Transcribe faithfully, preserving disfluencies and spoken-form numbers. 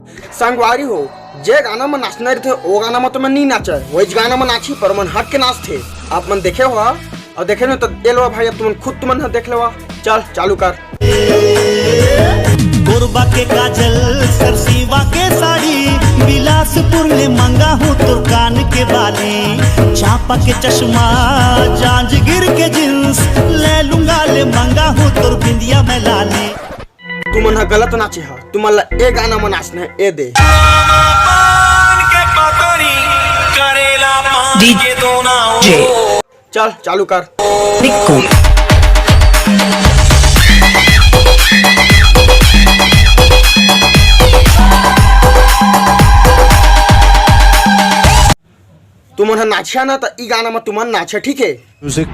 संगवारी हो, जे गाना म नाचना रहिथे, ओ गाना म तो मैं नी नाचय, वही गाना म नाची, पर मन हट के नाचथे। आप मन देखे हो, अउ देखे नहीं तो ए लो भाई, अब तुमन खुद तुमन ह देख लेवा। चल, चालू कर। कोरबा के काजल, सरसीवा के साड़ी, बिलासपुर ले मंगा हूँ तोर कान के बाली, चांपा के चश्मा, जांजगीर के जींस, ले लूंगा ले मंगा हूँ तोर बिंदिया में लाली। तुमन ह गलत नाचे ह, तुमन ला ए गाना म नाचना हे, ए दे। पान के पतरी करेला पान DJ के दोना ओ। चल, चालू कर। पिक्कू। तुमन ह नाचिया ना, त ई गाना म तुमन नाचे, ठीक हे? Music